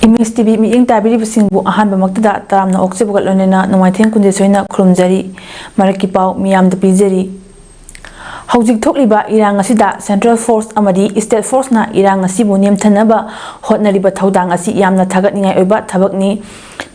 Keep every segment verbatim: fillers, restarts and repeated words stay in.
Image TV ꯃꯤꯠꯌꯦꯡ ꯇꯥꯕꯤꯔꯤꯕꯁꯤꯡꯕꯨ ꯑꯍꯥꯟꯕꯃꯛꯇꯗ ꯇꯔꯥꯝꯅ ꯑꯣꯛꯆꯕꯒ ꯂꯣꯏꯅꯅ ꯅꯣꯡꯃꯥꯏꯊꯦꯝ ꯀꯨꯟꯖꯦꯊꯣꯏꯅ ꯈꯨꯔꯨꯝꯖꯔꯤ꯫ ꯃꯔꯛꯀꯤ ꯄꯥꯎ ꯃꯤꯌꯥꯝꯗ ꯄꯤꯖꯔꯤ꯫ ꯍꯧꯖꯤꯛ ꯊꯣꯛꯂꯤꯕ ꯏꯔꯥꯡ ꯑꯁꯤꯗ ꯁꯦꯟꯇ꯭ꯔꯦꯜ ꯐꯣꯔꯁ ꯑꯃꯗꯤ ꯁ꯭ꯇꯦꯠ ꯐꯣꯔꯁꯅ ꯏꯔꯥꯡ ꯑꯁꯤꯕꯨ ꯅꯦꯝꯊꯅꯕ ꯍꯣꯠꯅꯔꯤꯕ ꯊꯧꯗꯥꯡ ꯑꯁꯤ ꯌꯥꯝꯅ ꯊꯥꯒꯠꯅꯤꯡꯉꯥꯏ ꯑꯣꯏꯕ ꯊꯕꯛꯅꯤ꯫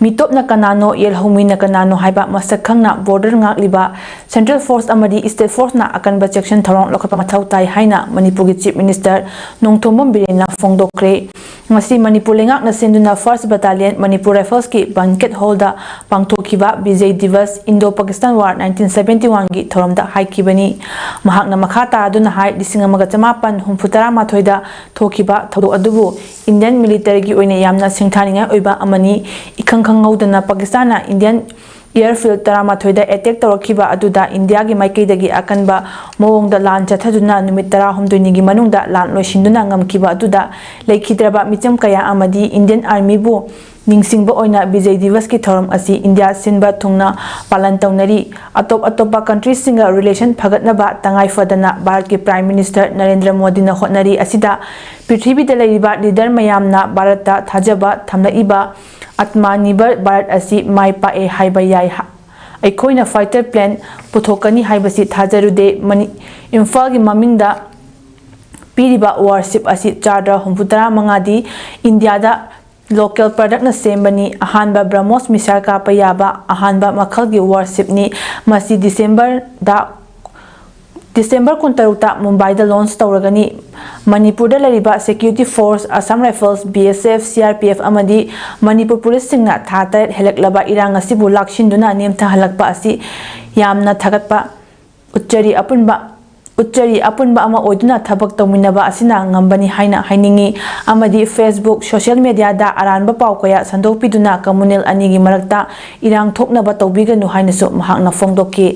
ꯃꯤꯇꯣꯞꯅ ꯀꯅꯥꯅꯣ, ꯌꯦꯜꯍꯧꯃꯤꯅ ꯀꯅꯥꯅꯣ ꯍꯥꯏꯕ ꯃꯁꯛ ꯈꯪꯅ ꯕꯣꯔꯗꯔ ꯉꯥꯛꯂꯤꯕ ꯁꯦꯟꯇ꯭ꯔꯦꯜ ꯐꯣꯔꯁ ꯑꯃꯗꯤ ꯁ꯭ꯇꯦꯠ ꯐꯣꯔꯁꯅ ꯑꯀꯟꯕ ꯆꯦꯛꯁꯤꯟ ꯊꯧꯔꯥꯡ ꯂꯧꯈꯠꯄ ꯃꯊꯧ ꯇꯥꯏ ꯍꯥꯏꯅ ꯃꯅꯤꯄꯨꯔꯒꯤ ꯆꯤꯐ ꯃꯤꯅꯤꯁꯇꯔ ꯅꯣꯡꯊꯣꯝꯕꯝ ꯕꯤꯔꯦꯟꯅ ꯐꯣꯡꯗꯣꯛꯈ꯭ꯔꯦ꯫ ꯉꯁꯤ ꯃꯅꯤꯄꯨꯔ ꯂꯩꯉꯥꯛꯅ ꯁꯤꯟꯗꯨꯅ ꯐꯥꯔꯁ ꯕꯇꯥꯂꯤꯌꯟ ꯃꯅꯤꯄꯨꯔ ꯔꯥꯏꯐꯜꯁꯀꯤ ꯕꯟꯀꯦꯠ ꯍꯣꯜꯗ ꯄꯥꯡꯊꯣꯛꯈꯤꯕ Vijay Diwas Indo Pakistan war nineteen seventy ꯋꯥꯟꯒꯤ ꯊꯧꯔꯝꯗ ꯍꯥꯏꯈꯤꯕꯅꯤ꯫ ꯃꯍꯥꯛꯅ ꯃꯈꯥ ꯇꯥꯗꯨꯅ ꯍꯥꯏ, ꯂꯤꯁꯤꯡ ꯑꯃꯒ ꯆꯃꯥꯄꯟ ꯍꯨꯝꯐꯨ ꯇꯔꯥꯃꯥꯊꯣꯏꯗ ꯊꯣꯛꯈꯤꯕ ꯊꯧꯗꯣꯛ ꯑꯗꯨꯕꯨ ꯏꯟꯗꯤꯌꯟ ꯃꯤꯂꯤꯇꯔꯤꯒꯤ ꯑꯣꯏꯅ ꯌꯥꯝꯅ ꯁꯤꯡꯊꯥꯅꯤꯡꯉꯥꯏ ꯑꯣꯏꯕ ꯑꯃꯅꯤ꯫ ꯏꯈꯪ ꯈꯪꯍꯧꯗꯅ ꯄꯥꯀꯤꯁꯇꯥꯟꯅ ꯏꯟꯗꯤꯌꯟ ꯑꯦꯌꯔꯐꯤꯜꯗ ꯇꯔꯥꯃꯥꯊꯣꯏꯗ ꯑꯦꯇꯦꯛ ꯇꯧꯔꯛꯈꯤꯕ ꯑꯗꯨꯗ ꯏꯟꯗꯤꯌꯥꯒꯤ ꯃꯥꯏꯀꯩꯗꯒꯤ ꯑꯀꯟꯕ ꯃꯑꯣꯡꯗ ꯂꯥꯟ ꯆꯠꯊꯗꯨꯅ ꯅꯨꯃꯤꯠ ꯇꯔꯥꯍꯨꯝꯗꯣꯏꯅꯤꯒꯤ ꯃꯅꯨꯡꯗ ꯂꯥꯟ ꯂꯣꯏꯁꯤꯟꯗꯨꯅ ꯉꯝꯈꯤꯕ ꯑꯗꯨꯗ ꯂꯩꯈꯤꯗ꯭ꯔꯕ ꯃꯤꯆꯝ ꯀꯌꯥ ꯑꯃꯗꯤ ꯏꯟꯗꯤꯌꯟ ꯑꯥꯔꯃꯤꯕꯨ ꯅꯤꯡꯁꯤꯡꯕ ꯑꯣꯏꯅ ꯕꯤꯖꯩ ꯗꯤꯕꯁꯀꯤ ꯊꯧꯔꯝ ꯑꯁꯤ ꯏꯟꯗꯤꯌꯥ ꯁꯤꯟꯕ ꯊꯨꯡꯅ ꯄꯥꯂꯟ ꯇꯧꯅꯔꯤ꯫ ꯑꯇꯣꯞ ꯑꯇꯣꯞꯄ ꯀꯟꯇ꯭ꯔꯤꯁꯤꯡꯒ ꯔꯤꯂꯦꯁꯟ ꯐꯒꯠꯅꯕ ꯇꯉꯥꯏ ꯐꯗꯅ ꯚꯥꯔꯠꯀꯤ ꯄ꯭ꯔꯥꯏꯝ ꯃꯤꯅꯤꯁꯇꯔ ꯅꯔꯦꯟꯗ꯭ꯔ ꯃꯣꯗꯤꯅ ꯍꯣꯠꯅꯔꯤ꯫ ꯑꯁꯤꯗ ꯄ꯭ꯔꯤꯊꯤꯕꯤꯗ ꯂꯩꯔꯤꯕ ꯂꯤꯗꯔ ꯃꯌꯥꯝꯅ ꯚꯥꯔꯠꯇ ꯊꯥꯖꯕ ꯊꯝꯂꯛꯏꯕ ꯑꯥꯇꯃꯥꯅꯤꯔꯚꯔ ꯚꯥꯔꯠ ꯑꯁꯤ ꯃꯥꯏ ꯄꯥꯛꯑꯦ ꯍꯥꯏꯕ ꯌꯥꯏ꯫ ꯑꯩꯈꯣꯏꯅ ꯐꯥꯏꯇꯔ ꯄ꯭ꯂꯦꯟ ꯄꯨꯊꯣꯛꯀꯅꯤ ꯍꯥꯏꯕꯁꯤ ꯊꯥꯖꯔꯨꯗꯦ꯫ ꯃꯅꯤ-, ꯏꯝꯐꯥꯜꯒꯤ ꯃꯃꯤꯡꯗ ꯄꯤꯔꯤꯕ ꯋꯥꯔꯁꯤꯞ ꯑꯁꯤ ꯆꯥꯔꯗ ꯍꯨꯝꯐꯨꯇꯔꯥ ꯃꯉꯥꯗꯤ ꯏꯟꯗꯤꯌꯥꯗ ꯂꯣꯀꯦꯜ ꯄ꯭ꯔꯗꯛꯅ ꯁꯦꯝꯕꯅꯤ꯫ ꯑꯍꯥꯟꯕ ꯕ꯭ꯔꯍꯃꯣꯁ ꯃꯤꯁꯥꯏꯜ ꯀꯥꯞꯄ ꯌꯥꯕ ꯑꯍꯥꯟꯕ ꯃꯈꯜꯒꯤ ꯋꯥꯔꯁꯤꯞꯅꯤ꯫ ꯃꯁꯤ ꯗꯤꯁꯦꯝꯕꯔꯗ, ꯗꯤꯁꯦꯝꯕꯔ ꯀꯨꯟꯇꯔꯨꯛꯇ ꯃꯨꯝꯕꯥꯏꯗ ꯂꯣꯟꯆ ꯇꯧꯔꯒꯅꯤ꯫ ꯃꯅꯤꯄꯨꯔꯗ ꯂꯩꯔꯤꯕ security forces, Assam Rifles, B S F, C R P F ꯑꯃꯗꯤ ꯃꯅꯤꯄꯨꯔ ꯄꯨꯂꯤꯁꯁꯤꯡꯅ ꯊꯥ ꯇꯔꯦꯠ ꯍꯦꯜꯂꯛꯂꯕ ꯏꯔꯥꯡ ꯑꯁꯤꯕꯨ ꯂꯥꯛꯁꯤꯟꯗꯨꯅ ꯅꯦꯝꯊꯍꯜꯂꯛꯄ ꯑꯁꯤ ꯌꯥꯝꯅ ꯊꯥꯒꯠꯄ ꯎꯠꯆꯔꯤ꯫ ꯑꯄꯨꯟꯕ, ꯎꯠꯆꯔꯤ꯫ ꯑꯄꯨꯟꯕ ꯑꯃ ꯑꯣꯏꯗꯨꯅ ꯊꯕꯛ ꯇꯧꯃꯤꯟꯅꯕ ꯑꯁꯤꯅ ꯉꯝꯕꯅꯤ ꯍꯥꯏꯅ ꯍꯥꯏꯅꯤꯡꯏ ꯑꯃꯗꯤ Facebook, social mediaꯗ ꯑꯔꯥꯟꯕ ꯄꯥꯎ ꯀꯌꯥ ꯁꯟꯗꯣꯛꯄꯤꯗꯨꯅ communal ꯑꯅꯤꯒꯤ ꯃꯔꯛꯇ ꯏꯔꯥꯡ ꯊꯣꯛꯅꯕ ꯇꯧꯕꯤꯒꯅꯨ ꯍꯥꯏꯅꯁꯨ ꯃꯍꯥꯛꯅ ꯐꯣꯡꯗꯣꯛꯈꯤ꯫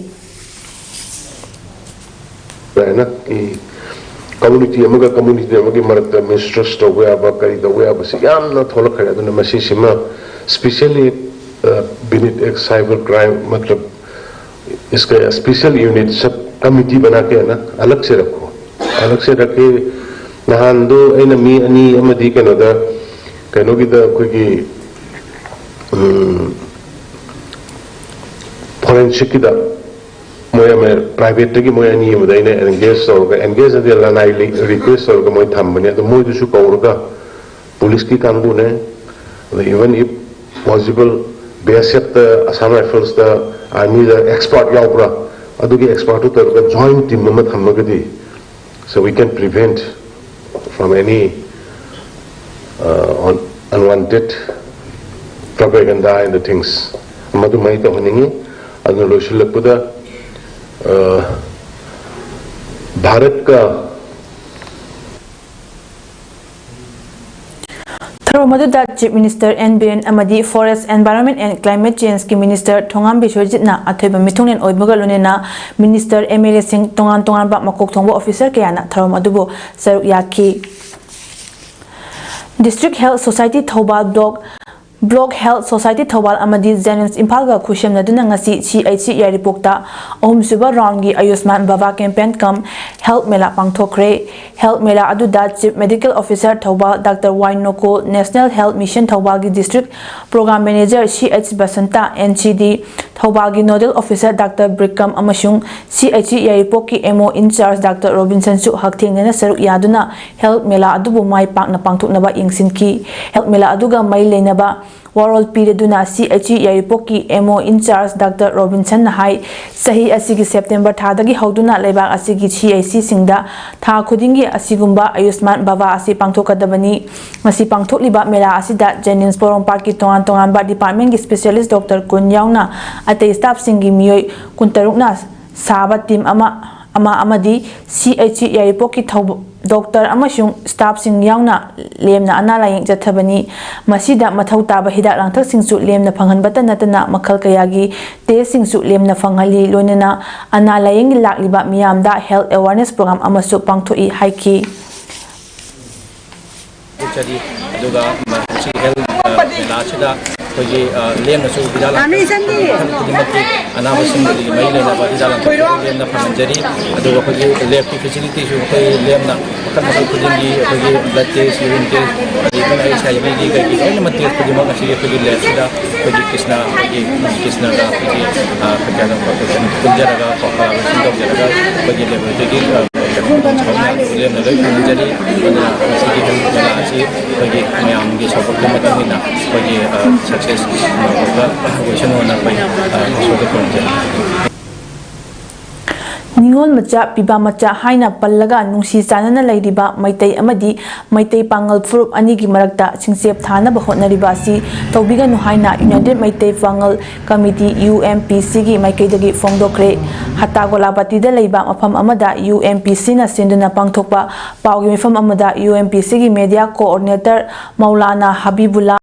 ꯍꯥꯏꯅ, ꯎꯝ, community ꯑꯃꯒ community ꯑꯃꯒꯤ ꯃꯔꯛꯇ mistrust ꯇꯧꯕ ꯌꯥꯕ, ꯀꯔꯤ ꯇꯧꯕ ꯌꯥꯕꯁꯤ ꯌꯥꯝꯅ ꯊꯣꯛꯂꯛꯈ꯭ꯔꯦ꯫ ꯑꯗꯨꯅ ꯃꯁꯤꯁꯤꯃ specially, ꯑ, BNIT Act cyber crime, ꯃꯇꯂꯕ, इसका special unit sub committee बना के, है ना, अलग से रखो, अलग से रखे। ꯅꯍꯥꯟꯗꯣ ꯑꯩꯅ ꯃꯤ ꯑꯅꯤ ꯑꯃꯗꯤ ꯀꯩꯅꯣꯗ ꯀꯩꯅꯣꯒꯤꯗ ꯑꯩꯈꯣꯏꯒꯤ ꯐꯣꯔꯦꯟꯁꯤꯛꯀꯤꯗ ꯃꯣꯏ ꯑꯃ ꯄ꯭ꯔꯥꯏꯚꯦꯠꯇꯒꯤ ꯃꯣꯏ ꯑꯅꯤ ꯑꯃꯗ ꯑꯩꯅ ꯑꯦꯡꯒꯦꯖ ꯇꯧꯔꯒ, ꯑꯦꯡꯒꯦꯖ ꯍꯥꯏꯗꯤ ꯂꯅꯥꯏ ꯔꯤꯀ꯭ꯋꯦꯁ ꯇꯧꯔꯒ ꯃꯣꯏ ꯊꯝꯕꯅꯦ꯫ ꯑꯗꯣ ꯃꯣꯏꯗꯨꯁꯨ ꯀꯧꯔꯒ ꯄꯨꯂꯤꯁꯀꯤ ꯀꯥꯡꯕꯨꯅꯦ, ꯑꯗ even if possible B S F ꯇ, Assam Rifles ꯇ, ꯑꯥꯔꯃꯤꯗ ꯑꯦꯛꯁꯄꯥꯔꯠ ꯌꯥꯎꯕ꯭ꯔꯥ, ꯑꯗꯨꯒꯤ ꯑꯦꯛꯁꯄꯥꯔꯠꯇꯨ ꯇꯧꯔꯒ ꯖꯣꯏꯟ ꯇꯤꯝ ꯑꯃ ꯊꯝꯃꯒꯗꯤ, so we can prevent from any uh, un- unwanted propaganda and the things. ꯃꯗꯨꯃꯥꯏꯅ ꯇꯧꯍꯟꯅꯤꯡꯉꯤ꯫ ꯑꯗꯨꯅ ꯂꯣꯏꯁꯤꯜꯂꯛꯄꯗ, ꯑ, ꯚꯥꯔꯠꯀ ꯊꯧꯔꯝ ꯑꯗꯨꯗ Chief Minister N Biren ꯑꯃꯗꯤ Forest, Environment and Climate Change ꯀꯤ Minister ꯊꯣꯉꯥꯝ ꯕꯤꯁ꯭ꯋꯖꯤꯠꯅ ꯑꯊꯣꯏꯕ ꯃꯤꯊꯨꯡꯂꯦꯟ ꯑꯣꯏꯕꯒ ꯂꯣꯏꯅꯅ Minister, M L A ꯁꯤꯡ, ꯇꯣꯉꯥꯟ ꯇꯣꯉꯥꯟꯕ ꯃꯀꯣꯛ ꯊꯣꯡꯕ officer ꯀꯌꯥꯅ ꯊꯧꯔꯝ ꯑꯗꯨꯕꯨ ꯁꯔꯨꯛ ꯌꯥꯈꯤ꯫ District Health Society Thoubal, Block, Block Health Society Thoubal ꯑꯃꯗꯤ Jennings ꯏꯝꯐꯥꯜꯒ ꯈꯨꯠꯁꯝꯅꯗꯨꯅ ꯉꯁꯤ C H C ꯌꯥꯏꯔꯤꯄꯣꯛꯇ ꯑꯍꯨꯝꯁꯨꯕ round ꯒꯤ ꯑꯌꯨꯁꯃꯥꯟ ꯚꯥꯕꯥ campaign cum health ꯃꯦꯂꯥ ꯄꯥꯡꯊꯣꯛꯈ꯭ꯔꯦ꯫ Health ꯃꯦꯂꯥ ꯑꯗꯨꯗ Chief Medical Officer Thoubal Doctor Y ꯅꯣꯀꯣꯜ, National Health Mission ꯊꯧꯕꯥꯜꯒꯤ District Program Manager C H Basanta, N C D ꯊꯧꯕꯥꯜꯒꯤ Nodal Officer Doctor ꯕ꯭ꯔꯤꯀꯝ ꯑꯃꯁꯨꯡ C H C ꯌꯥꯏꯔꯤꯄꯣꯛꯀꯤ M O in charge Doctor ꯔꯣꯕꯤꯟꯁꯟꯁꯨ ꯍꯛꯊꯦꯡꯅꯅ ꯁꯔꯨꯛ ꯌꯥꯗꯨꯅ health ꯃꯦꯂꯥ ꯑꯗꯨꯕꯨ ꯃꯥꯏ ꯄꯥꯛꯅ ꯄꯥꯡꯊꯣꯛꯅꯕ ꯌꯦꯡꯁꯤꯟꯈꯤ꯫ Health ꯃꯦꯂꯥ ꯑꯗꯨꯒ ꯃꯔꯤ ꯂꯩꯅꯕ ꯋꯥꯔꯣꯜ ꯄꯤꯔꯗꯨꯅ C H C ꯌꯥꯏꯔꯤꯄꯣꯛꯀꯤ M O in charge Doctor ꯔꯣꯕꯤꯟꯁꯟꯅ ꯍꯥꯏ, ꯆꯍꯤ ꯑꯁꯤꯒꯤ September ꯊꯥꯗꯒꯤ ꯍꯧꯗꯨꯅ ꯂꯩꯕꯥꯛ ꯑꯁꯤꯒꯤ C H C ꯁꯤꯡꯗ ꯊꯥ ꯈꯨꯗꯤꯡꯒꯤ ꯑꯁꯤꯒꯨꯝꯕ ꯑꯌꯨꯁꯃꯥꯟ ꯚꯥꯕꯥ ꯑꯁꯤ ꯄꯥꯡꯊꯣꯛꯀꯗꯕꯅꯤ꯫ ꯉꯁꯤ ꯄꯥꯡꯊꯣꯛꯂꯤꯕ ꯃꯦꯂꯥ ꯑꯁꯤꯗ Jennings ꯄꯣꯔꯣꯝꯄꯥꯠꯀꯤ ꯇꯣꯉꯥꯟ ꯇꯣꯉꯥꯟꯕ department ꯀꯤ specialist doctor ꯀꯨꯟ ꯌꯥꯎꯅ ꯑꯇꯩ staff ꯁꯤꯡꯒꯤ ꯃꯤꯑꯣꯏ ꯀꯨꯟꯇꯔꯨꯛꯅ ꯁꯥꯕ team ꯑꯃ, ꯑꯃ ꯑꯃꯗꯤ C H C ꯌꯥꯏꯔꯤꯄꯣꯛꯀꯤ ꯊꯧꯕ-, doctor ꯑꯃꯁꯨꯡ staff ꯁꯤꯡ ꯌꯥꯎꯅ ꯂꯦꯝꯅ ꯑꯅꯥ ꯂꯥꯌꯦꯡ ꯆꯠꯊꯕꯅꯤ꯫ ꯃꯁꯤꯗ ꯃꯊꯧ ꯇꯥꯕ ꯍꯤꯗꯥꯛ ꯂꯥꯡꯊꯛꯁꯤꯡꯁꯨ ꯂꯦꯝꯅ ꯐꯪꯍꯟꯕꯇ ꯅꯠꯇꯅ ꯃꯈꯜ ꯀꯌꯥꯒꯤ test ꯁꯤꯡꯁꯨ ꯂꯦꯝꯅ ꯐꯪꯍꯜꯂꯤ꯫ ꯂꯣꯏꯅꯅ ꯑꯅꯥ ꯂꯥꯌꯦꯡꯒꯤ ꯂꯥꯛꯂꯤꯕ ꯃꯤꯌꯥꯝꯗ health awareness program ꯑꯃꯁꯨ ꯄꯥꯡꯊꯣꯛꯏ ꯍꯥꯏꯈꯤ꯫ ꯆꯠꯆꯔꯤ꯫ ꯑꯗꯨꯒ ꯃꯁꯤꯒꯤ health ꯃꯦꯂꯥꯁꯤꯗ ꯑꯩꯈꯣꯏꯒꯤ, ꯑ, ꯂꯦꯝꯅꯁꯨ ꯍꯤꯗꯥꯛ ꯂꯥꯡꯊꯛ ꯃꯈꯜ ꯈꯨꯗꯤꯡꯃꯛꯀꯤ ꯑꯅꯥꯕꯁꯤꯡꯗꯒꯤ ꯃꯔꯤ ꯂꯩꯅꯕ ꯍꯤꯗꯥꯛ ꯂꯥꯡꯊꯛ ꯂꯦꯝꯅ ꯐꯪꯍꯟꯖꯔꯤ꯫ ꯑꯗꯨꯒ ꯑꯩꯈꯣꯏꯒꯤ ꯂꯦꯞꯀꯤ ꯐꯦꯁꯤꯂꯤꯇꯤꯁꯨ ꯑꯩꯈꯣꯏ ꯂꯦꯝꯅ ꯃꯈꯜ ꯃꯈꯜ ꯈꯨꯗꯤꯡꯒꯤ ꯑꯩꯈꯣꯏꯒꯤ blood test, urine test, ꯑꯗꯒꯤ ꯑꯩꯈꯣꯏꯅ HIV ꯒꯤ ꯀꯩꯒꯤ ꯂꯣꯏꯅꯃꯛ test ꯈꯨꯗꯤꯡꯃꯛ ꯉꯁꯤꯒꯤ ꯑꯩꯈꯣꯏꯒꯤ ꯂꯦꯞꯁꯤꯗ ꯑꯩꯈꯣꯏꯒꯤ ꯀ꯭ꯔꯤꯁꯅ, ꯑꯩꯈꯣꯏꯒꯤ ꯀ꯭ꯔꯤꯁꯅꯒ ꯑꯩꯈꯣꯏꯒꯤ, ꯑ, ꯀꯩꯅꯣ, ꯄꯨꯟꯖꯔꯒ, cooperation ꯇꯧꯖꯔꯒ ꯑꯩꯈꯣꯏꯒꯤ laboratory ꯒꯤ, ꯑ, ꯂꯦꯝꯅ ꯂꯣꯏ ꯐꯪꯍꯟꯖꯔꯤ꯫ ꯑꯗꯨꯅ ꯉꯁꯤꯒꯤ ꯍꯦꯜꯊ ꯃꯦꯂꯥ ꯑꯁꯤ ꯑꯩꯈꯣꯏꯒꯤ ꯃꯌꯥꯝꯒꯤ ꯁꯄꯣꯔꯠꯀꯤ ꯃꯇꯨꯡ ꯏꯟꯅ ꯑꯩꯈꯣꯏꯒꯤ, ꯑ, success ꯑꯣꯏꯁꯅꯨꯅ ꯑꯩꯈꯣꯏ, ꯑ, ꯏꯁꯣꯔꯗ ꯈꯨꯔꯨꯝꯖꯔꯤ꯫ ꯅꯤꯉꯣꯜ ꯃꯆꯥ, ꯄꯤꯕꯥ ꯃꯆꯥ ꯍꯥꯏꯅ ꯄꯜꯂꯒ ꯅꯨꯡꯁꯤ ꯆꯥꯟꯅꯅ ꯂꯩꯔꯤꯕ ꯃꯩꯇꯩ ꯑꯃꯗꯤ ꯃꯩꯇꯩ ꯄꯥꯉꯜ ꯐꯨꯔꯨꯞ ꯑꯅꯤꯒꯤ ꯃꯔꯛꯇ ꯁꯤꯡꯆꯦꯞ ꯊꯥꯅꯕ ꯍꯣꯠꯅꯔꯤꯕ ꯑꯁꯤ ꯇꯧꯕꯤꯒꯅꯨ ꯍꯥꯏꯅ United ꯃꯩꯇꯩ ꯄꯥꯉꯜ committee, U M P C ꯒꯤ ꯃꯥꯏꯀꯩꯗꯒꯤ ꯐꯣꯡꯗꯣꯛꯈ꯭ꯔꯦ꯫ ꯍꯇꯥꯒꯣꯂꯥꯄꯥꯇꯤꯗ ꯂꯩꯕ ꯃꯐꯝ ꯑꯃꯗ U M P C ꯅ ꯁꯤꯟꯗꯨꯅ ꯄꯥꯡꯊꯣꯛꯄ ꯄꯥꯎꯒꯤ ꯃꯤꯐꯝ ꯑꯃꯗ U M P C ꯒꯤ media coordinator Maulana ꯍꯕꯤꯕꯨꯜꯂꯥ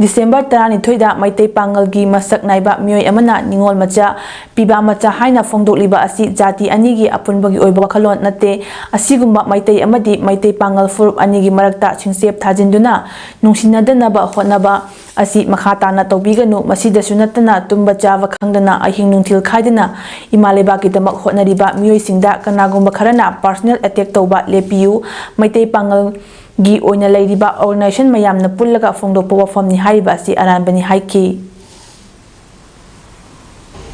December ꯇꯔꯥꯅꯤꯊꯣꯏꯗ Meitei ꯄꯥꯉꯜꯒꯤ ꯃꯁꯛ ꯅꯥꯏꯕ ꯃꯤꯑꯣꯏ ꯑꯃꯅ ꯅꯤꯉꯣꯜ ꯃꯆꯥ, ꯄꯤꯕꯥ ꯃꯆꯥ ꯍꯥꯏꯅ ꯐꯣꯡꯗꯣꯛꯂꯤꯕ ꯑꯁꯤ ꯖꯥꯇꯤ ꯑꯅꯤꯒꯤ ꯑꯄꯨꯟꯕꯒꯤ ꯑꯣꯏꯕ ꯋꯥꯈꯜꯂꯣꯟ ꯅꯠꯇꯦ꯫ ꯑꯁꯤꯒꯨꯝꯕ ꯃꯩꯇꯩ ꯑꯃꯗꯤ ꯃꯩꯇꯩ ꯄꯥꯉꯜ ꯐꯨꯔꯨꯞ ꯑꯅꯤꯒꯤ ꯃꯔꯛꯇ ꯁꯤꯡꯆꯦꯞ ꯊꯥꯖꯤꯟꯗꯨꯅ ꯅꯨꯡꯁꯤꯅꯗꯅꯕ ꯍꯣꯠꯅꯕ ꯑꯁꯤ ꯃꯈꯥ ꯇꯥꯅ ꯇꯧꯕꯤꯒꯅꯨ꯫ ꯃꯁꯤꯗꯁꯨ ꯅꯠꯇꯅ ꯇꯨꯝꯕ ꯆꯥꯕ ꯈꯪꯗꯅ ꯑꯍꯤꯡ ꯅꯨꯡꯊꯤꯜ ꯈꯥꯏꯗꯅ ꯏꯃꯥ ꯂꯩꯕꯥꯛꯀꯤꯗꯃꯛ ꯍꯣꯠꯅꯔꯤꯕ ꯃꯤꯑꯣꯏꯁꯤꯡꯗ ꯀꯅꯥꯒꯨꯝꯕ ꯈꯔꯅ personal attack ꯇꯧꯕ ꯂꯦꯞꯄꯤꯌꯨ꯫ ꯃꯩꯇꯩ ꯄꯥꯉꯜ ꯒꯤ ꯑꯣꯏꯅ ꯂꯩꯔꯤꯕ organization ꯃꯌꯥꯝꯅ ꯄꯨꯜꯂꯒ ꯐꯣꯡꯗꯣꯛꯄ ꯋꯥꯐꯝꯅꯤ ꯍꯥꯏꯔꯤꯕ ꯑꯁꯤ ꯑꯔꯥꯟꯕꯅꯤ ꯍꯥꯏꯈꯤ꯫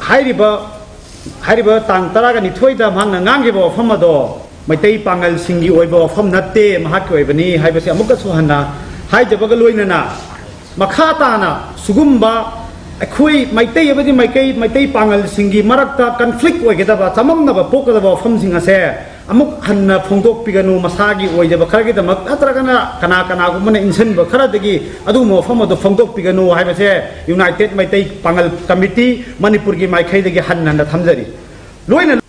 ꯍꯥꯏꯔꯤꯕ ꯍꯥꯏꯔꯤꯕ ꯇꯥꯡ ꯇꯔꯥꯒ ꯅꯤꯊꯣꯏꯗ ꯃꯍꯥꯛꯅ ꯉꯥꯡꯈꯤꯕ ꯋꯥꯐꯝ ꯑꯗꯣ ꯃꯩꯇꯩ ꯄꯥꯉꯜꯁꯤꯡꯒꯤ ꯑꯣꯏꯕ ꯋꯥꯐꯝ ꯅꯠꯇꯦ, ꯃꯍꯥꯛꯀꯤ ꯑꯣꯏꯕꯅꯤ ꯍꯥꯏꯕꯁꯤ ꯑꯃꯨꯛꯀꯁꯨ ꯍꯟꯅ ꯍꯥꯏꯖꯕꯒ ꯂꯣꯏꯅꯅ, ꯃꯈꯥ ꯇꯥꯅ ꯁꯤꯒꯨꯝꯕ ꯑꯩꯈꯣꯏ ꯃꯩꯇꯩ ꯑꯃꯗꯤ ꯃꯩꯇꯩ ꯃꯩꯇꯩ ꯄꯥꯉꯜꯁꯤꯡꯒꯤ ꯃꯔꯛꯇ conflict ꯑꯣꯏꯒꯗꯕ, ꯆꯃꯝꯅꯕ ꯄꯣꯛꯀꯗꯕ ꯋꯥꯐꯝꯁꯤꯡ ꯑꯁꯦ ꯑꯃꯨꯛ ꯍꯟꯅ ꯐꯣꯡꯗꯣꯛꯄꯤꯒꯅꯨ, ꯃꯁꯥꯒꯤ ꯑꯣꯏꯖꯕ ꯈꯔꯒꯤꯗꯃꯛ ꯅꯠꯇ꯭ꯔꯒꯅ ꯀꯅꯥ ꯀꯅꯥꯒꯨꯝꯕꯅ ꯏꯟꯁꯤꯟꯕ ꯈꯔꯗꯒꯤ ꯑꯗꯨꯒꯨꯝꯕ ꯋꯥꯐꯝ ꯑꯗꯨ ꯐꯣꯡꯗꯣꯛꯄꯤꯒꯅꯨ ꯍꯥꯏꯕꯁꯦ United ꯃꯩꯇꯩ ꯄꯥꯉꯜ ꯀꯃꯤꯇꯤ ꯃꯅꯤꯄꯨꯔꯒꯤ ꯃꯥꯏꯀꯩꯗꯒꯤ ꯍꯟꯅ ꯍꯟꯅ ꯊꯝꯖꯔꯤ꯫ ꯂꯣꯏꯅ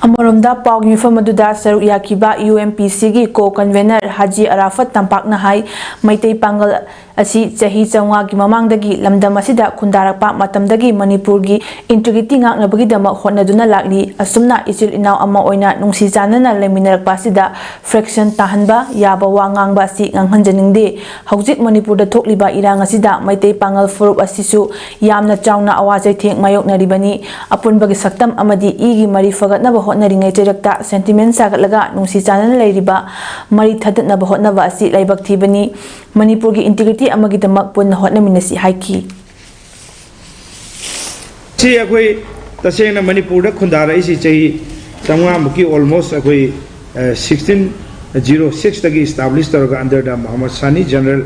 ꯑꯃꯔꯣꯝꯗ, ꯄꯥꯎꯒꯤ ꯃꯤꯐꯝ ꯑꯗꯨꯗ ꯁꯔꯨꯛ ꯌꯥꯈꯤꯕ UMPCꯒꯤ co-convener ꯍꯥꯖꯤ ꯑꯔꯥꯐꯠ ꯇꯝꯄꯥꯛꯅ ꯍꯥꯏ, ꯃꯩꯇꯩ ꯄꯥꯡꯒꯜ ꯑꯁꯤ ꯆꯍꯤ ꯆꯥꯝꯃꯉꯥꯒꯤ ꯃꯃꯥꯡꯗꯒꯤ ꯂꯝꯗꯝ ꯑꯁꯤꯗ ꯈꯨꯟꯗꯥꯔꯛꯄ ꯃꯇꯝꯗꯒꯤ ꯃꯅꯤꯄꯨꯔꯒꯤ integrity ꯉꯥꯛꯅꯕꯒꯤꯗꯃꯛ ꯍꯣꯠꯅꯗꯨꯅ ꯂꯥꯛꯂꯤ꯫ ꯑꯁꯨꯝꯅ ꯏꯆꯤꯜ ꯏꯅꯥꯎ ꯑꯃ ꯑꯣꯏꯅ ꯅꯨꯡꯁꯤ ꯆꯥꯟꯅꯅ ꯂꯩꯃꯤꯟꯅꯔꯛꯄ ꯑꯁꯤꯗ fraction ꯇꯥꯍꯟꯕ ꯌꯥꯕ ꯋꯥ ꯉꯥꯡꯕ ꯑꯁꯤ ꯉꯥꯡꯍꯟꯖꯅꯤꯡꯗꯦ꯫ ꯍꯧꯖꯤꯛ ꯃꯅꯤꯄꯨꯔꯗ ꯊꯣꯛꯂꯤꯕ ꯏꯔꯥꯡ ꯑꯁꯤꯗ ꯃꯩꯇꯩ ꯄꯥꯡꯒꯜ ꯐꯨꯔꯨꯞ ꯑꯁꯤꯁꯨ ꯌꯥꯝꯅ ꯆꯥꯎꯅ ꯑꯋꯥ ꯆꯩꯊꯦꯡ ꯃꯥꯌꯣꯛꯅꯔꯤꯕꯅꯤ꯫ ꯑꯄꯨꯟꯕꯒꯤ ꯁꯛꯇꯝ ꯑꯃꯗꯤ ꯏꯒꯤ ꯃꯔꯤ ꯐꯒꯠꯅꯕ ꯍꯣꯠꯅꯔꯤꯉꯩ ꯆꯩꯔꯛꯇ sentiment ꯁꯥꯒꯠꯂꯒ ꯅꯨꯡꯁꯤ ꯆꯥꯟꯅꯅ ꯂꯩꯔꯤꯕ ꯃꯔꯤ ꯊꯗꯠꯅꯕ ꯍꯣꯠꯅꯕ ꯑꯁꯤ ꯂꯥꯏꯕꯛ ꯊꯤꯕꯅꯤ꯫ ꯃꯅꯤꯄꯨꯔꯒꯤ integrity ꯑꯃꯒꯤꯗꯃꯛ ꯄꯨꯟꯅ ꯍꯣꯠꯅꯃꯤꯟꯅꯁꯤ ꯍꯥꯏꯈꯤ꯫ ꯁꯤ ꯑꯩꯈꯣꯏ ꯇꯁꯦꯡꯅ ꯃꯅꯤꯄꯨꯔꯗ ꯈꯨꯟꯗꯥꯔꯛꯏꯁꯤ ꯆꯍꯤ ꯆꯥꯝꯃꯉꯥꯃꯨꯛꯀꯤ almost ꯑꯩꯈꯣꯏ, ꯑ, sixteen zero sixꯇꯒꯤ establish ꯇꯧꯔꯒ under the ꯃꯣꯍꯝꯃꯗ ꯁꯥꯅꯤ general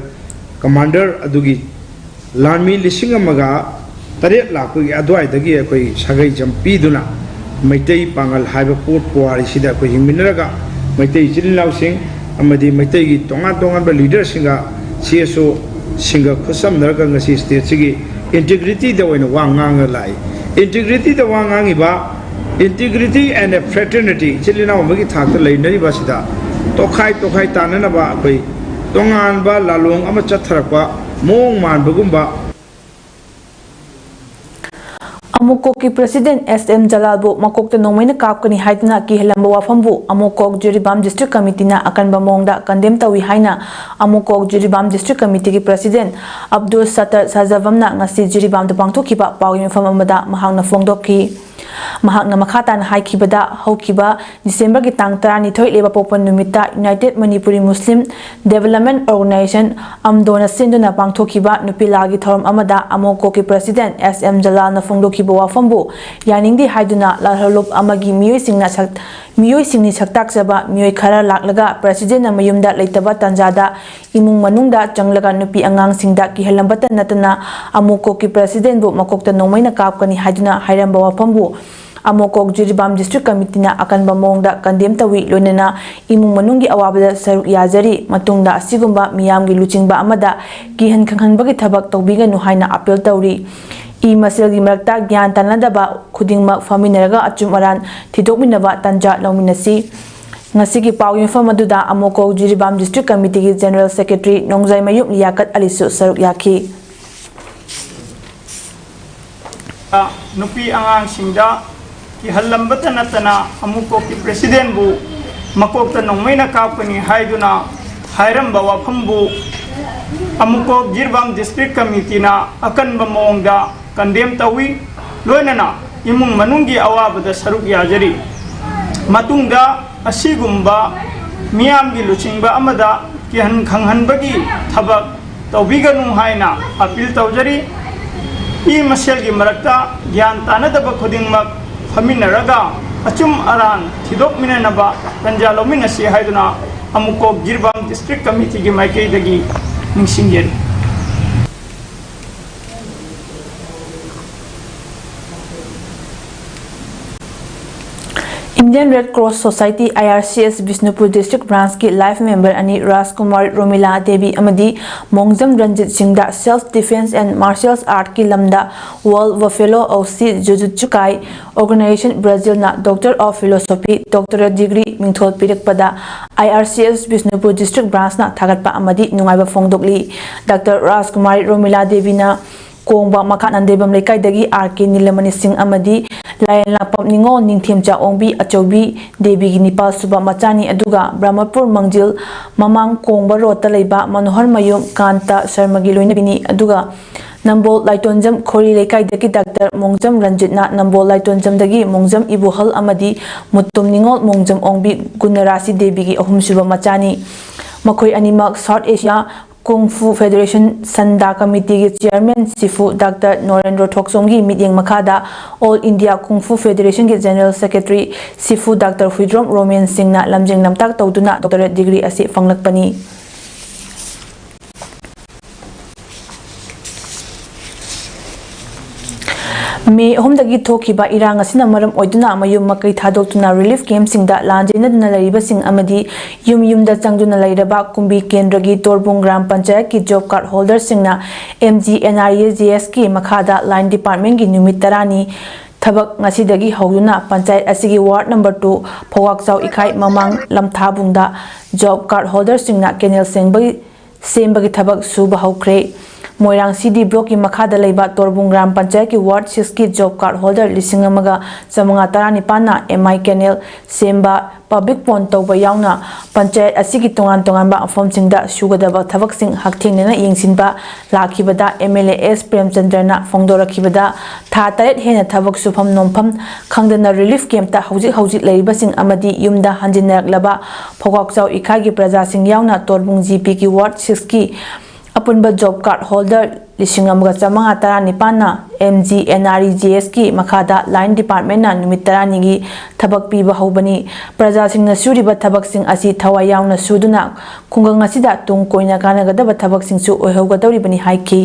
commander ꯑꯗꯨꯒꯤ ꯂꯥꯟꯃꯤ ꯂꯤꯁꯤꯡ ꯑꯃꯒ ꯇꯔꯦꯠ ꯂꯥꯛꯄꯒꯤ ꯑꯗꯨꯋꯥꯏꯗꯒꯤ ꯑꯩꯈꯣꯏ ꯁꯥꯒꯩ ꯖꯝ ꯄꯤꯗꯨꯅ ꯃꯩꯇꯩ ꯄꯥꯡꯒꯜ ꯍꯥꯏꯕ ꯄꯣꯠ ꯄꯨꯋꯥꯔꯤꯁꯤꯗ ꯑꯩꯈꯣꯏ ꯍꯤꯡꯃꯤꯟꯅꯔꯒ ꯃꯩꯇꯩ ꯏꯆꯤꯜ ꯏꯅꯥꯎꯁꯤꯡ ꯑꯃꯗꯤ ꯃꯩꯇꯩꯒꯤ ꯇꯣꯉꯥꯟ ꯇꯣꯉꯥꯟꯕ leaderꯁꯤꯡꯒ, CSOꯁꯤꯡꯒ ꯈꯨꯠꯁꯝꯅꯔꯒ ꯉꯁꯤ stateꯁꯤꯒꯤ integrityꯗ ꯑꯣꯏꯅ ꯋꯥ ꯉꯥꯡꯉ ꯂꯥꯛꯏ꯫ Integrityꯗ ꯋꯥ ꯉꯥꯡꯉꯤꯕ, integrity and a fraternity, ꯏꯆꯤꯜ ꯏꯅꯥꯎ ꯑꯃꯒꯤ ꯊꯥꯛꯇ ꯂꯩꯅꯔꯤꯕ ꯑꯁꯤꯗ ꯇꯣꯈꯥꯏ ꯇꯣꯈꯥꯏ ꯇꯥꯅꯅꯕ ꯑꯩꯈꯣꯏ ꯇꯣꯉꯥꯟꯕ ꯂꯥꯂꯣꯡ ꯑꯃ ꯆꯠꯊꯔꯛꯄ ꯃꯑꯣꯡ ꯃꯥꯟꯕꯒꯨꯝꯕ ꯑꯃꯨꯀꯣꯛꯀꯤ president S M ꯖꯂꯥꯜꯕꯨ ꯃꯀꯣꯛꯇ ꯅꯣꯡꯃꯩꯅ ꯀꯥꯞꯀꯅꯤ ꯍꯥꯏꯗꯨꯅ ꯀꯤꯍꯜꯂꯝꯕ ꯋꯥꯐꯝꯕꯨ ꯑꯃꯨꯀꯣꯛ ꯖꯤꯔꯤꯕꯥꯝ district committeeꯅ ꯑꯀꯟꯕ ꯃꯑꯣꯡꯗ condemn ꯇꯧꯏ ꯍꯥꯏꯅ ꯑꯃꯨꯀꯣꯛ ꯖꯤꯔꯤꯕꯥꯝ district committeeꯒꯤ president ꯑꯕꯗꯨꯜ ꯁꯠꯇꯔ ꯁꯥꯖꯕꯝꯅ ꯉꯁꯤ ꯖꯤꯔꯤꯕꯥꯝꯗ ꯄꯥꯡꯊꯣꯛꯈꯤꯕ ꯄꯥꯎꯒꯤ ꯃꯤꯐꯝ ꯑꯃꯗ ꯃꯍꯥꯛꯅ ꯐꯣꯡꯗꯣꯛꯈꯤ꯫ ꯃꯍꯥꯛꯅ ꯃꯈꯥ ꯇꯥꯅ ꯍꯥꯏꯈꯤꯕꯗ, ꯍꯧꯈꯤꯕ Decemberꯒꯤ ꯇꯥꯡ ꯇꯔꯥꯅꯤꯊꯣꯏ ꯂꯩꯕꯥꯛꯄꯣꯛꯄ ꯅꯨꯃꯤꯠꯇ United Manipuri Muslim Development Organisation, AMDOꯅ ꯁꯤꯟꯗꯨꯅ ꯄꯥꯡꯊꯣꯛꯈꯤꯕ ꯅꯨꯄꯤ ꯂꯥꯜꯒꯤ ꯊꯧꯔꯝ ꯑꯃꯗ ꯑꯃꯣꯀꯣꯛꯀꯤ president S M ꯖꯂꯥꯜꯅ ꯐꯣꯡꯗꯣꯛꯈꯤꯕ ꯋꯥꯐꯝꯕꯨ ꯌꯥꯅꯤꯡꯗꯦ ꯍꯥꯏꯗꯨꯅ ꯂꯥꯜꯍꯧꯂꯨꯞ ꯑꯃꯒꯤ ꯃꯤꯑꯣꯏꯁꯤꯡꯅ ꯁꯛ-, ꯃꯤꯑꯣꯏꯁꯤꯡꯅꯤ ꯁꯛꯇꯥꯛꯆꯕ ꯃꯤꯑꯣꯏ ꯈꯔ ꯂꯥꯛꯂꯒ presidentꯅ ꯃꯌꯨꯝꯗ ꯂꯩꯇꯕ ꯇꯥꯟꯖꯥꯗ ꯏꯃꯨꯡ ꯃꯅꯨꯡꯗ ꯆꯪꯂꯒ ꯅꯨꯄꯤ ꯑꯉꯥꯡꯁꯤꯡꯗ ꯀꯤꯍꯜꯂꯝꯕꯇ ꯅꯠꯇꯅ ꯑꯃꯣꯀꯣꯛꯀꯤ presidentꯕꯨ ꯃꯀꯣꯛꯇ ꯅꯣꯡꯃꯩꯅ ꯀꯥꯞꯀꯅꯤ ꯍꯥꯏꯗꯨꯅ ꯍꯥꯏꯔꯝꯕ ꯋꯥꯐꯝꯕꯨ ꯑꯃꯣꯀꯣꯛ ꯖꯤꯔꯤꯕꯥꯝ district committeeꯅ ꯑꯀꯟꯕ ꯃꯑꯣꯡꯗ condemn ꯇꯧꯏ, ꯂꯣꯏꯅꯅ ꯏꯃꯨꯡ ꯃꯅꯨꯡꯒꯤ ꯑꯋꯥꯕꯗ ꯁꯔꯨꯛ ꯌꯥꯖꯔꯤ꯫ ꯃꯇꯨꯡꯗ ꯑꯁꯤꯒꯨꯝꯕ ꯃꯤꯌꯥꯝꯒꯤ ꯂꯨꯆꯤꯡꯕ ꯑꯃꯗ ꯀꯤꯍꯟ ꯈꯪꯍꯟꯕꯒꯤ ꯊꯕꯛ ꯇꯧꯕꯤꯒꯅꯨ ꯍꯥꯏꯅ appeal ꯇꯧꯔꯤ꯫ ꯃꯤ ꯃꯁꯦꯜꯒꯤ ꯃꯔꯛꯇ ꯒ꯭ꯌꯥꯟ ꯇꯥꯅꯗꯕ ꯈꯨꯗꯤꯡꯃꯛ ꯐꯝꯃꯤꯟꯅꯔꯒ ꯑꯆꯨꯝ ꯑꯔꯥꯟ ꯊꯤꯗꯣꯛꯃꯤꯟꯅꯕ ꯇꯥꯟꯖꯥ ꯂꯧꯃꯤꯟꯅꯁꯤ꯫ ꯉꯁꯤꯒꯤ ꯄꯥꯎ ꯌꯣꯟꯐꯝ ꯑꯗꯨꯗ ꯑꯃꯨꯀꯣꯛ ꯖꯤꯔꯤꯕꯥꯝ District Committeeꯒꯤ General Secretary ꯅꯣꯡꯖꯥꯏꯃꯌꯨꯝ ꯂꯤꯌꯥꯀꯠ ꯑꯂꯤꯁꯨ ꯁꯔꯨꯛ ꯌꯥꯈꯤ꯫ ꯅꯨꯄꯤ ꯑꯉꯥꯡꯁꯤꯡꯗ ꯀꯤꯍꯜꯂꯝꯕꯇ ꯅꯠꯇꯅ ꯑꯃꯨꯛꯀꯣꯛꯀꯤ Presidentꯕꯨ ꯃꯀꯣꯛꯇ ꯅꯣꯡꯃꯩꯅ ꯀꯥꯞꯀꯅꯤ ꯍꯥꯏꯗꯨꯅ ꯍꯥꯏꯔꯝꯕ ꯋꯥꯐꯝꯕꯨ ꯑꯃꯨꯛꯀꯣꯛ ꯖꯤꯔꯤꯕꯥꯝ District Committeeꯅ ꯑꯀꯟꯕ ꯃꯑꯣꯡꯗ condemn ꯇꯧꯏ꯫ ꯂꯣꯏꯅꯅ ꯏꯃꯨꯡ ꯃꯅꯨꯡꯒꯤ ꯑꯋꯥꯕꯗ ꯁꯔꯨꯛ ꯌꯥꯖꯔꯤ꯫ ꯃꯇꯨꯡꯗ ꯑꯁꯤꯒꯨꯝꯕ ꯃꯤꯌꯥꯝꯒꯤ ꯂꯨꯆꯤꯡꯕ ꯑꯃꯗ ꯀꯤꯍꯟ ꯈꯪꯍꯟꯕꯒꯤ ꯊꯕꯛ ꯇꯧꯕꯤꯒꯅꯨ ꯍꯥꯏꯅ appeal ꯇꯧꯖꯔꯤ꯫ ꯃꯤ ꯃꯁꯦꯜꯒꯤ ꯃꯔꯛꯇ ꯒ꯭ꯌꯥꯟ ꯇꯥꯅꯗꯕ ꯈꯨꯗꯤꯡꯃꯛ ꯐꯝꯃꯤꯟꯅꯔꯒ ꯑꯆꯨꯝ ꯑꯔꯥꯟ ꯊꯤꯗꯣꯛꯃꯤꯟꯅꯅꯕ ꯇꯥꯟꯖꯥ ꯂꯧꯃꯤꯟꯅꯁꯤ ꯍꯥꯏꯗꯨꯅ ꯑꯃꯨꯛꯀꯣꯛ ꯖꯤꯔꯤꯕꯥꯝ District Committeeꯒꯤ ꯃꯥꯏꯀꯩꯗꯒꯤ ꯅꯤꯡꯁꯤꯡꯖꯔꯤ꯫ Indian Red Cross Society, I R C S, Bishnupur District Branchꯀꯤ life member ꯑꯅꯤ ꯔꯥꯖꯀꯨꯃꯥꯔꯤ ꯔꯣꯃꯤꯂꯥ ꯗꯦꯕꯤ ꯑꯃꯗꯤ ꯃꯣꯡꯖꯝ ꯔꯟꯖꯤꯠ ꯁꯤꯡꯗ self defense and martial artꯀꯤ ꯂꯝꯗ World Buffalo Oxy Jiu-Jitsu Kai Organization, Brazilꯅ Doctor of Philosophy doctorate degree ꯃꯤꯡꯊꯣꯜ ꯄꯤꯔꯛꯄꯗ I R C S Bishnupur District Branchꯅ ꯊꯥꯒꯠꯄ ꯑꯃꯗꯤ ꯅꯨꯡꯉꯥꯏꯕ ꯐꯣꯡꯗꯣꯛꯂꯤ꯫ Doctor ꯔꯥꯖꯀꯨꯃꯥꯔꯤ Romila ꯗꯦꯕꯤꯅ ꯀꯣꯡꯕ ꯃꯈꯥ ꯅꯟꯗꯦꯕꯝ ꯂꯩꯀꯥꯏꯗꯒꯤ ꯑꯥꯔ ꯀꯦ ꯅꯤꯂꯃꯅꯤ ꯁꯤꯡ ꯑꯃꯗꯤ ꯂꯥꯏꯔꯦꯟꯂꯥꯛꯄꯝ ꯅꯤꯉꯣꯜ ꯅꯤꯡꯊꯦꯝꯆꯥ ꯑꯣꯡꯕꯤ ꯑꯆꯧꯕꯤ ꯗꯦꯕꯤꯒꯤ ꯅꯤꯄꯥꯜꯁꯨꯕ ꯃꯆꯥꯅꯤ, ꯑꯗꯨꯒ ꯕ꯭ꯔꯍꯃꯄꯨꯔ ꯃꯪꯖꯤꯜ ꯃꯃꯥꯡ ꯀꯣꯡꯕ ꯔꯣꯗꯇ ꯂꯩꯕ ꯃꯅꯣꯍꯔ ꯃꯌꯨꯝ ꯀꯥꯟꯇ ꯁꯔꯃꯒꯤ ꯂꯣꯏꯅꯕꯤꯅꯤ꯫ ꯑꯗꯨꯒ ꯅꯝꯕꯣꯜ ꯂꯥꯏꯇꯣꯟꯖꯝ ꯈꯣꯔꯤ ꯂꯩꯀꯥꯏꯗꯒꯤ ꯗꯥꯛꯇꯔ ꯃꯣꯡꯖꯝ ꯔꯟꯖꯤꯠꯅ ꯅꯝꯕꯣꯜ ꯂꯥꯏꯇꯣꯟꯖꯝꯗꯒꯤ ꯃꯣꯡꯖꯝ ꯏꯕꯣꯍꯜ ꯑꯃꯗꯤ ꯃꯨꯇꯨꯝ ꯅꯤꯉꯣꯜ ꯃꯣꯡꯖꯝ ꯑꯣꯡꯕꯤ ꯒꯨꯅꯔꯥꯁꯤ ꯗꯦꯕꯤꯒꯤ ꯑꯍꯨꯝꯁꯨꯕ ꯃꯆꯥꯅꯤ꯫ ꯃꯈꯣꯏ ꯑꯅꯤꯃꯛ South Asia Kung Fu Federation ꯁꯟꯗꯥ ꯀꯃꯤꯇꯤꯒꯤ chairman ꯁꯤꯐꯨ ꯗꯥꯛꯇꯔ ꯅꯣꯔꯦꯟꯗ꯭ꯔꯣ ꯊꯣꯛꯆꯣꯝꯒꯤ ꯃꯤꯠꯌꯦꯡ ꯃꯈꯥꯗ All India Kung Fu Federationꯒꯤ General Secretary sifu doctor Huidrom Romen ꯁꯤꯡꯅ ꯂꯝꯖꯤꯡ ꯂꯝꯇꯥꯛ ꯇꯧꯗꯨꯅ doctorate degree ꯑꯁꯤ ꯐꯪꯂꯛꯄꯅꯤ꯫ ꯃꯦ ꯑꯍꯨꯝꯗꯒꯤ ꯊꯣꯛꯈꯤꯕ ꯏꯔꯥꯡ ꯑꯁꯤꯅ ꯃꯔꯝ ꯑꯣꯏꯗꯨꯅ ꯃꯌꯨꯝ ꯃꯀꯩ ꯊꯥꯗꯣꯛꯇꯨꯅ ꯔꯤꯂꯤꯐ ꯀꯦꯝꯞꯁꯤꯡꯗ ꯂꯥꯟꯖꯦꯟꯅꯗꯨꯅ ꯂꯩꯔꯤꯕꯁꯤꯡ ꯑꯃꯗꯤ ꯌꯨꯝ ꯌꯨꯝꯗ ꯆꯪꯗꯨꯅ ꯂꯩꯔꯕ ꯀꯨꯝꯕꯤ ꯀꯦꯟꯗ꯭ꯔꯒꯤ ꯇꯣꯔꯕꯨꯡ ꯒ꯭ꯔꯥꯝ ꯄꯟꯆꯥꯌꯠꯀꯤ ꯖꯣꯕ ꯀꯥꯔꯗ ꯍꯣꯜꯗꯔꯁꯤꯡꯅ M G N R E G ꯑꯦꯁꯀꯤ ꯃꯈꯥꯗ ꯂꯥꯏꯟ ꯗꯤꯄꯥꯔꯠꯃꯦꯟꯒꯤ ꯅꯨꯃꯤꯠ ꯇꯔꯥꯅꯤ ꯊꯕꯛ ꯉꯁꯤꯗꯒꯤ ꯍꯧꯗꯨꯅ ꯄꯟꯆꯥꯌꯠ ꯑꯁꯤꯒꯤ ꯋꯥꯔꯗ ꯅꯝꯕꯔ ꯇꯨ ꯐꯧꯋꯥꯛꯆꯥꯎ ꯏꯈꯥꯏ ꯃꯃꯥꯡ ꯂꯝꯊꯥꯕꯨꯡꯗ ꯖꯣꯕ ꯀꯥꯔꯗ ꯍꯣꯜꯗꯔꯁꯤꯡꯅ ꯀꯦꯅꯦꯜ ꯁꯦꯡꯕꯒꯤ ꯁꯦꯝꯕꯒꯤ ꯊꯕꯛ ꯁꯨꯕ ꯍꯧꯈ꯭ꯔꯦ꯫ ꯃꯣꯏꯔꯥꯡ ꯁꯤ ꯗꯤ ꯕ꯭ꯂꯣꯛꯀꯤ ꯃꯈꯥꯗ ꯂꯩꯕ ꯇꯣꯔꯕꯨꯡ ꯒ꯭ꯔꯥꯝ ꯄꯟꯆꯥꯌꯠꯀꯤ ꯋꯥꯔꯗ ꯁꯤꯛꯁꯀꯤ ꯖꯣꯕ ꯀꯥꯔꯗ ꯍꯣꯜꯗꯔ ꯂꯤꯁꯤꯡ ꯑꯃꯒ ꯆꯥꯃꯉꯥ ꯇꯔꯥꯅꯤꯄꯥꯟꯅ ꯑꯦꯝ ꯑꯥꯏ ꯀꯦꯅꯦꯜ ꯁꯦꯝꯕ, ꯄꯕ꯭ꯂꯤꯛ ꯄꯣꯟ ꯇꯧꯕ ꯌꯥꯎꯅ ꯄꯟꯆꯥꯌꯠ ꯑꯁꯤꯒꯤ ꯇꯣꯉꯥꯟ ꯇꯣꯉꯥꯟꯕ ꯃꯐꯝꯁꯤꯡꯗ ꯁꯨꯒꯗꯕ ꯊꯕꯛꯁꯤꯡ ꯍꯛꯊꯦꯡꯅꯅ ꯌꯦꯡꯁꯤꯟꯕ ꯂꯥꯛꯈꯤꯕꯗ ꯑꯦꯝ ꯑꯦꯜ ꯑꯦ ꯑꯦꯁ ꯄ꯭ꯔꯦꯝꯆꯟꯗ꯭ꯔꯅ ꯐꯣꯡꯗꯣꯔꯛꯈꯤꯕꯗ ꯊꯥ ꯇꯔꯦꯠ ꯍꯦꯟꯅ ꯊꯕꯛ ꯁꯨꯐꯝ ꯅꯣꯝꯐꯝ ꯈꯪꯗꯅ ꯔꯤꯂꯤꯐ ꯀꯦꯝꯞꯇ ꯍꯧꯖꯤꯛ ꯍꯧꯖꯤꯛ ꯂꯩꯔꯤꯕꯁꯤꯡ ꯑꯃꯗꯤ ꯌꯨꯝꯗ ꯍꯟꯖꯤꯟꯅꯔꯛꯂꯕ ꯐꯧꯋꯥꯛꯆꯥꯎ ꯏꯈꯥꯏꯒꯤ ꯄ꯭ꯔꯖꯥꯁꯤꯡ ꯌꯥꯎꯅ ꯇꯣꯔꯕꯨꯡ ꯖꯤ ꯄꯤꯒꯤ ꯋꯥꯔꯗ ꯁꯤꯛꯁꯀꯤ ꯑꯄꯨꯟꯕ ꯖꯣꯕ ꯀꯥꯔꯗ ꯍꯣꯜꯗꯔ ꯂꯤꯁꯤꯡ ꯑꯃꯒ ꯆꯥꯃꯉꯥ ꯇꯔꯥꯅꯤꯄꯥꯟꯅ M G N R E G ꯑꯦꯁꯀꯤ ꯃꯈꯥꯗ ꯂꯥꯏꯟ ꯗꯤꯄꯥꯔꯠꯃꯦꯟꯅ ꯅꯨꯃꯤꯠ ꯇꯔꯥꯅꯤꯒꯤ ꯊꯕꯛ ꯄꯤꯕ ꯍꯧꯕꯅꯤ꯫ ꯄ꯭ꯔꯖꯥꯁꯤꯡꯅ ꯁꯨꯔꯤꯕ ꯊꯕꯛꯁꯤꯡ ꯑꯁꯤ ꯊꯋꯥꯏ ꯌꯥꯎꯅ ꯁꯨꯗꯨꯅ ꯈꯨꯡꯒꯪ ꯑꯁꯤꯗ ꯇꯨꯡ ꯀꯣꯏꯅ ꯀꯥꯟꯅꯒꯗꯕ ꯊꯕꯛꯁꯤꯡꯁꯨ ꯑꯣꯏꯍꯧꯒꯗꯧꯔꯤꯕꯅꯤ ꯍꯥꯏꯈꯤ꯫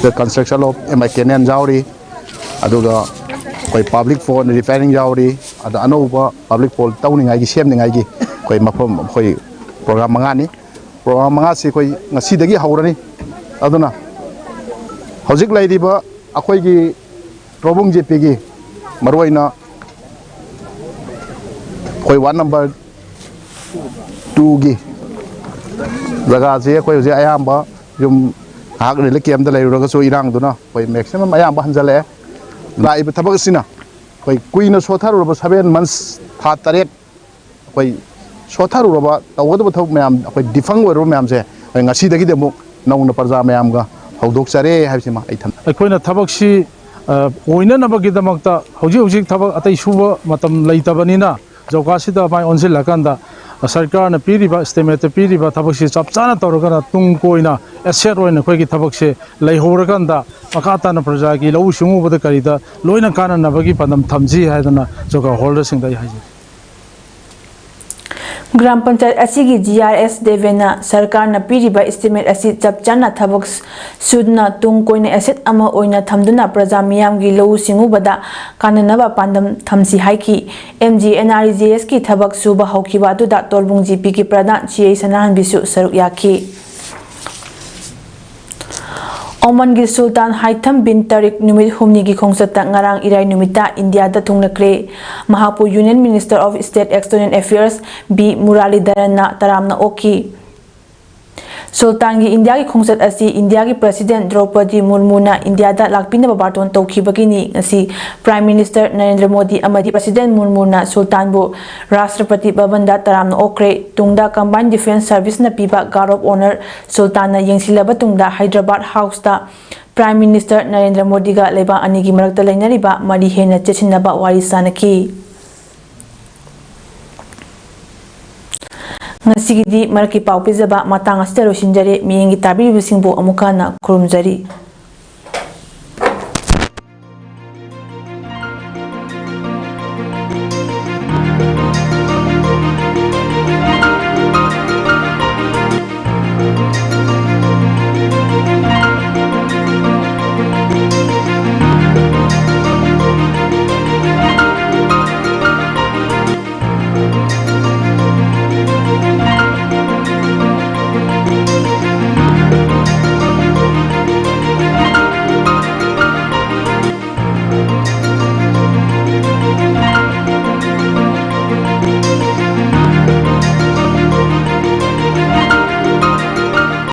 The construction of M I canal ꯌꯥꯎꯔꯤ, ꯑꯗꯨꯒ ꯑꯩꯈꯣꯏ ꯄꯕ꯭ꯂꯤꯛ ꯄꯣꯟ ꯔꯤꯄꯦꯌꯥꯔꯤꯡ ꯌꯥꯎꯔꯤ, ꯑꯗ ꯑꯅꯧꯕ ꯄꯕ꯭ꯂꯤꯛ ꯄꯣꯟ ꯇꯧꯅꯤꯡꯉꯥꯏꯒꯤ, ꯁꯦꯝꯅꯤꯡꯉꯥꯏꯒꯤ ꯑꯩꯈꯣꯏ ꯃꯐꯝ, ꯑꯩꯈꯣꯏ ꯄ꯭ꯔꯣꯒ꯭ꯔꯥꯝ ꯃꯉꯥꯅꯤ꯫ ꯄ꯭ꯔꯣꯒ꯭ꯔꯥꯝ ꯃꯉꯥꯁꯤ ꯑꯩꯈꯣꯏ ꯉꯁꯤꯗꯒꯤ ꯍꯧꯔꯅꯤ꯫ ꯑꯗꯨꯅ ꯍꯧꯖꯤꯛ ꯂꯩꯔꯤꯕ ꯑꯩꯈꯣꯏꯒꯤ ꯇꯣꯔꯕꯨꯡ ꯖꯦ ꯄꯤꯒꯤ ꯃꯔꯨꯑꯣꯏꯅ ꯑꯩꯈꯣꯏ ꯋꯥꯔꯗ ꯅꯝꯕꯔ ꯇꯨꯒꯤ ꯖꯒꯥꯁꯤ ꯑꯩꯈꯣꯏ ꯍꯧꯖꯤꯛ ꯑꯌꯥꯝꯕ ꯌꯨꯝ ꯉꯥꯏꯍꯥꯛ ꯔꯤꯂꯤꯐ ꯀꯦꯝꯞꯇ ꯂꯩꯔꯨꯔꯒꯁꯨ ꯏꯔꯥꯡꯗꯨꯅ ꯑꯩꯈꯣꯏ ꯃꯦꯛꯁꯤꯃꯝ ꯑꯌꯥꯝꯕ ꯍꯟꯖꯜꯂꯛꯑꯦ꯫ ꯂꯥꯛꯏꯕ ꯊꯕꯛ ꯑꯁꯤꯅ ꯑꯩꯈꯣꯏ ꯀꯨꯏꯅ ꯁꯣꯊꯔꯨꯔꯕ seven months, ꯊꯥ ꯇꯔꯦꯠ, ꯑꯩꯈꯣꯏ ꯁꯣꯊꯔꯨꯔꯕ, ꯇꯧꯒꯗꯕ ꯊꯕꯛ ꯃꯌꯥꯝ, ꯑꯩꯈꯣꯏ ꯗꯤꯐꯪ ꯑꯣꯏꯔꯨꯔꯕ ꯃꯌꯥꯝꯁꯦ ꯑꯩꯈꯣꯏ ꯉꯁꯤꯗꯒꯤꯗꯤ ꯑꯃꯨꯛ ꯅꯧꯅ ꯄ꯭ꯔꯖꯥ ꯃꯌꯥꯝꯒ ꯍꯧꯗꯣꯛꯆꯔꯦ ꯍꯥꯏꯕꯁꯤꯃ ꯑꯩ ꯊꯝꯖꯒꯦ꯫ ꯑꯩꯈꯣꯏꯅ ꯊꯕꯛꯁꯤ ꯑ, ꯑꯣꯏꯅꯅꯕꯒꯤꯗꯃꯛꯇ ꯍꯧꯖꯤꯛ ꯍꯧꯖꯤꯛ ꯊꯕꯛ ꯑꯇꯩ ꯁꯨꯕ ꯃꯇꯝ ꯂꯩꯇꯕꯅꯤꯅ, ꯖꯣꯕ ꯀꯥꯔꯗꯁꯤꯗ ꯃꯥꯏ ꯑꯣꯟꯁꯤꯜꯂꯀꯥꯟꯗ, ꯑ, ꯁꯔꯀꯥꯔꯅ ꯄꯤꯔꯤꯕ, ꯏꯁꯇꯤꯃꯦꯠꯇ ꯄꯤꯔꯤꯕ ꯊꯕꯛꯁꯤ ꯆꯞ ꯆꯥꯅ ꯇꯧꯔꯒꯅ ꯇꯨꯡ ꯀꯣꯏꯅ ꯑꯦꯁꯦꯠ ꯑꯣꯏꯅ ꯑꯩꯈꯣꯏꯒꯤ ꯊꯕꯛꯁꯦ ꯂꯩꯍꯧꯔꯀꯥꯟꯗ, ꯃꯈꯥ ꯇꯥꯅ ꯄ꯭ꯔꯖꯥꯒꯤ ꯂꯧꯎ ꯁꯤꯡꯎꯕꯗ ꯀꯔꯤꯗ ꯂꯣꯏꯅ ꯀꯥꯟꯅꯅꯕꯒꯤ ꯄꯥꯟꯗꯝ ꯊꯝꯁꯤ ꯍꯥꯏꯗꯅ ꯖꯣꯕ ꯀꯥꯔꯗ ꯍꯣꯜꯗꯔꯁꯤꯡꯗ ꯑꯩ ꯍꯥꯏꯖꯒꯦ꯫ ꯒ꯭ꯔꯥꯝ ꯄꯟꯆꯥꯌꯠ ꯑꯁꯤꯒꯤ ꯖꯤ ꯑꯥꯔ ꯑꯦꯁ ꯗꯦꯕꯦꯟꯅ ꯁꯔꯀꯥꯔꯅ ꯄꯤꯔꯤꯕ ꯏꯁꯇꯤꯃꯦꯠ ꯑꯁꯤ ꯆꯞ ꯆꯥꯅ ꯊꯕꯛ ꯁꯨꯗꯨꯅ ꯇꯨꯡ ꯀꯣꯏꯅ ꯑꯦꯁꯦꯠ ꯑꯃ ꯑꯣꯏꯅ ꯊꯝꯗꯨꯅ ꯄ꯭ꯔꯖꯥ ꯃꯤꯌꯥꯝꯒꯤ ꯂꯧꯎ ꯁꯤꯡꯎꯕꯗ ꯀꯥꯟꯅꯅꯕ ꯄꯥꯟꯗꯝ ꯊꯝꯁꯤ ꯍꯥꯏꯈꯤ꯫ M G N R E G ꯑꯦꯁꯀꯤ ꯊꯕꯛ ꯁꯨꯕ ꯍꯧꯈꯤꯕ ꯑꯗꯨꯗ ꯇꯣꯜꯕꯨꯡ ꯖꯤ ꯄꯤꯒꯤ ꯄ꯭ꯔꯙꯥꯟ ꯁꯤ ꯑꯩ ꯁꯅꯥꯍꯟꯕꯤꯁꯨ ꯁꯔꯨꯛ ꯌꯥꯈꯤ꯫ ꯑꯣꯃꯟꯒꯤ ꯁꯨꯜꯇꯥꯟ ꯍꯥꯏꯊꯝ ꯕꯤꯟ ꯇꯥꯔꯤꯛ ꯅꯨꯃꯤꯠ ꯍꯨꯝꯅꯤꯒꯤ ꯈꯣꯡꯆꯠꯇ ꯉꯔꯥꯡ ꯏꯔꯥꯏ ꯅꯨꯃꯤꯠꯇ ꯏꯟꯗꯤꯌꯥꯗ ꯊꯨꯡꯂꯈ꯭ꯔꯦ꯫ ꯃꯍꯥꯛꯄꯨ Union Minister of State External Affairs B ꯃꯨꯔꯥꯂꯤꯙꯔꯟꯅ ꯇꯔꯥꯝꯅ ꯑꯣꯛꯈꯤ꯫ ꯁꯨꯜꯇꯥꯟꯒꯤ ꯏꯟꯗꯤꯌꯥꯒꯤ ꯈꯣꯡꯆꯠ ꯑꯁꯤ ꯏꯟꯗꯤꯌꯥꯒꯤ President ꯗ꯭ꯔꯧꯄꯗꯤ ꯃꯨꯔꯃꯨꯅ ꯏꯟꯗꯤꯌꯥꯗ ꯂꯥꯛꯄꯤꯅꯕ ꯕꯥꯔꯇꯣꯟ ꯇꯧꯈꯤꯕꯒꯤꯅꯤ꯫ ꯉꯁꯤ Prime Minister ꯅꯔꯦꯟꯗ꯭ꯔ ꯃꯣꯗꯤ ꯑꯃꯗꯤ President ꯃꯨꯔꯃꯨꯅ ꯁꯨꯜꯇꯥꯟꯕꯨ ꯔꯥꯁꯇ꯭ꯔꯄꯇꯤ ꯚꯕꯟꯗ ꯇꯔꯥꯝꯅ ꯑꯣꯛꯈ꯭ꯔꯦ꯫ ꯇꯨꯡꯗ Combined Defence Service ꯅ ꯄꯤꯕ Guard of Honour ꯁꯨꯜꯇꯥꯟꯅ ꯌꯦꯡꯁꯤꯜꯂꯕ ꯇꯨꯡꯗ ꯍꯥꯏꯗ꯭ꯔꯕꯥꯗ ꯍꯥꯎꯁꯇ Prime Minister ꯅꯔꯦꯟꯗ꯭ꯔ ꯃꯣꯗꯤꯒ ꯂꯩꯕꯥꯛ ꯑꯅꯤꯒꯤ ꯃꯔꯛꯇ ꯂꯩꯅꯔꯤꯕ ꯃꯔꯤ ꯍꯦꯟꯅ ꯆꯦꯠꯁꯤꯟꯅꯕ ꯋꯥꯔꯤ ꯁꯥꯅꯈꯤ꯫ ꯉꯁꯤꯒꯤꯗꯤ ꯃꯔꯛꯀꯤ ꯄꯥꯎ ꯄꯤꯖꯕ ꯃꯇꯥꯡ ꯑꯁꯤꯗ ꯂꯣꯏꯁꯤꯟꯖꯔꯦ꯫ ꯃꯤꯠꯌꯦꯡꯒꯤ ꯇꯥꯕꯤꯔꯤꯕꯁꯤꯡꯕꯨ ꯑꯃꯨꯛꯀ ꯍꯟꯅ ꯈꯨꯔꯨꯝꯖꯔꯤ꯫